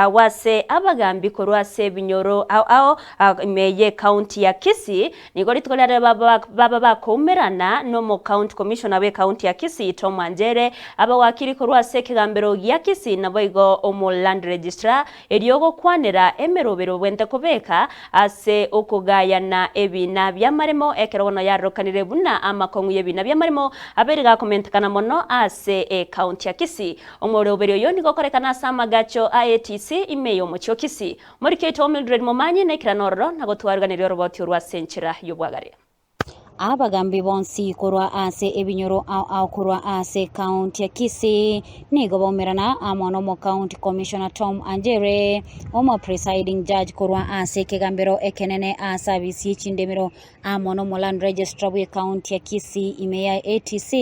Agwo ase abagambi korwa ase ebinyoro ao ao ime y'ecounty ya Kisii, nigo rituko riarero baba bakoumerana n'omocounty commissioner bw'ecounty ya Kisii Tom Anjere, abawakiri korwa ase ekegambero gia Kisii naboigo omo land registrar erio gokwanera emerobero bwente kobeka ase okogayana ebiina bi'amaremo ekero bono yarokanire buna amakong'u y'ebiina bi'amaremo abeire gakomentekana mono ase ecounty ya Kisii. Omoroberi oyo nigo okorekana ase amagacho a ATC ime y'omochie o Kisii. Moriki oito Mildred Momanyi naikera ororo na gotwaruganeria oroboti orwo ase enchera y'obwagare. Abagambi bonsi korwa ase ebinyoro ao ao korwa ase ekaunti ya Kisii nigo baumerana amo n'omokaunti commissioner Tom Anjere, omo presiding judge korwa ase ekegambero ekenene ase abisi ye chindemero amo n'omoland registrar bw'ekaunti ya Kisii ime ya ATC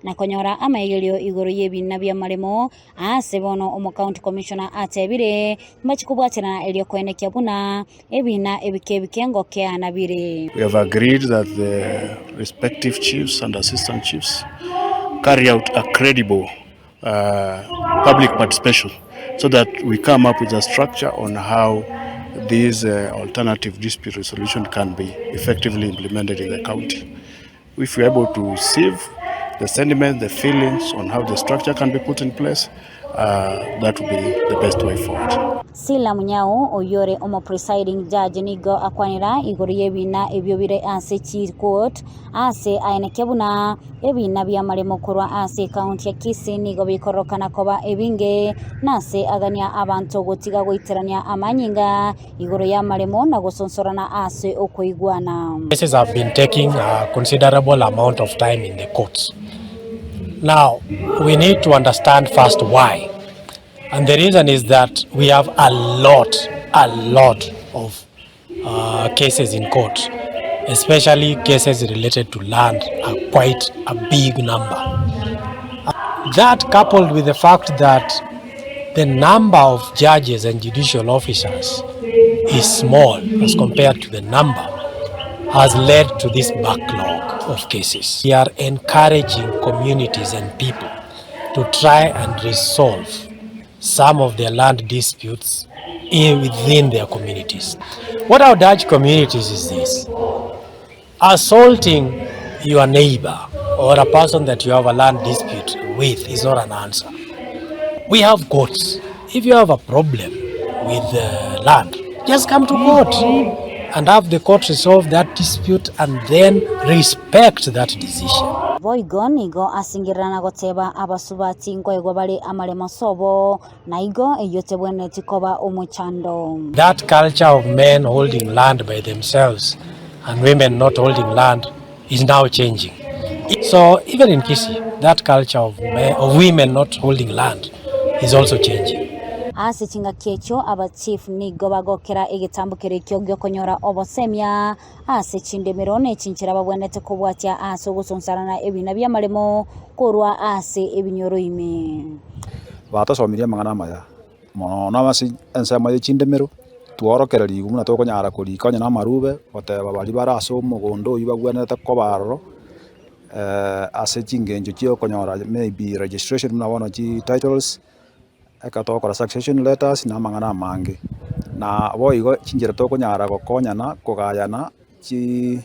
na konyora amaegerio igoro y'ebina bi'amaremo Aase bono omocounty commissioner atebire, Mbachie kobwaterana erio koenekia buna ebina ebike ebike ngokeana bire. We have agreed that the respective chiefs and assistant chiefs carry out a credible public participation so that we come up with a structure on how this alternative dispute resolution can be effectively implemented in the county. If we are able to sieve the sentiment, the feelings on how the structure can be put in place, uh, that will be the best way forward. Sila Munyao, oyio ore omopresiding judge nigo akwanera igoro y'ebina ebio bire ase chicourt ase aenekia buna ebina bi'amaremo korwa ase ecounty ya Kisii nigo bikororokana koba ebinge nase agania abanto gotiga goiterania amanyinga igoro y'amaremo na gosonsorana ase okoigwana. Cases have been taking a considerable amount of time in the courts. Now, we need to understand first why. And the reason is that we have a lot, a lot of uh, cases in court, especially cases related to land are quite a big number. That coupled with the fact that the number of judges and judicial officers is small as compared to the number has led to this backlog of cases. We are encouraging communities and people to try and resolve some of their land disputes in, within their communities. What I would urge communities is this assaulting your neighbor or a person that you have a land dispute with is not an answer. We have courts. If you have a problem with the land, just come to court and have the court resolve that dispute and then respect that decision. Boigo nigo asingererana goteba abasubati nkoegwa bare amaremo sobo, na igo eyio tebwenereti koba omochando. That culture of men holding land by themselves and women not holding land is now changing. So even in Kisii, that culture of, men, of women not holding land is also changing. Ase chingaki echio abachief nigo bagokera egetambo keria ekio giokonyora obosemia ase chindemero ne chinchera babwenerete kobwatia ase ogosonsarana ebina bi'amaremo korwa ase ebinyoro ime. Batosomirie amang'ana amaya mono ase ensemo ye chindemero, tworokererigwe buna tokonyara korika onye na amarube, goteba baria bare ase omogondo oywo bagwenerete koba aroro, ase chingencho chia okonyora maybe registration buna bono chi titles, ekero togokora succession letters na amang'ana amange. Na boigo chinchera tokonyara gokonyana kogayana chi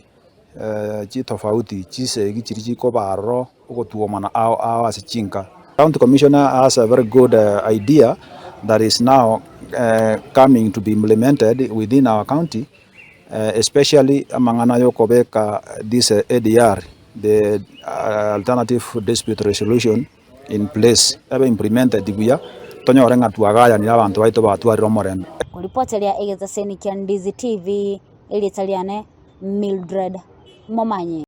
chitofauti chisegi chiria chikoba aroro ogotuomana ao ao ase chinka. County Commissioner has a very good idea that is now coming to be implemented within our county especially amang'ana yokobeka this ADR the alternative dispute resolution in place ebe implemented buya tonyore ng'a twagayanire abanto baito batwarire omorembe. Koripoteria egetaseni kia Ndizi TV, erieta riane Mildred Momanyi.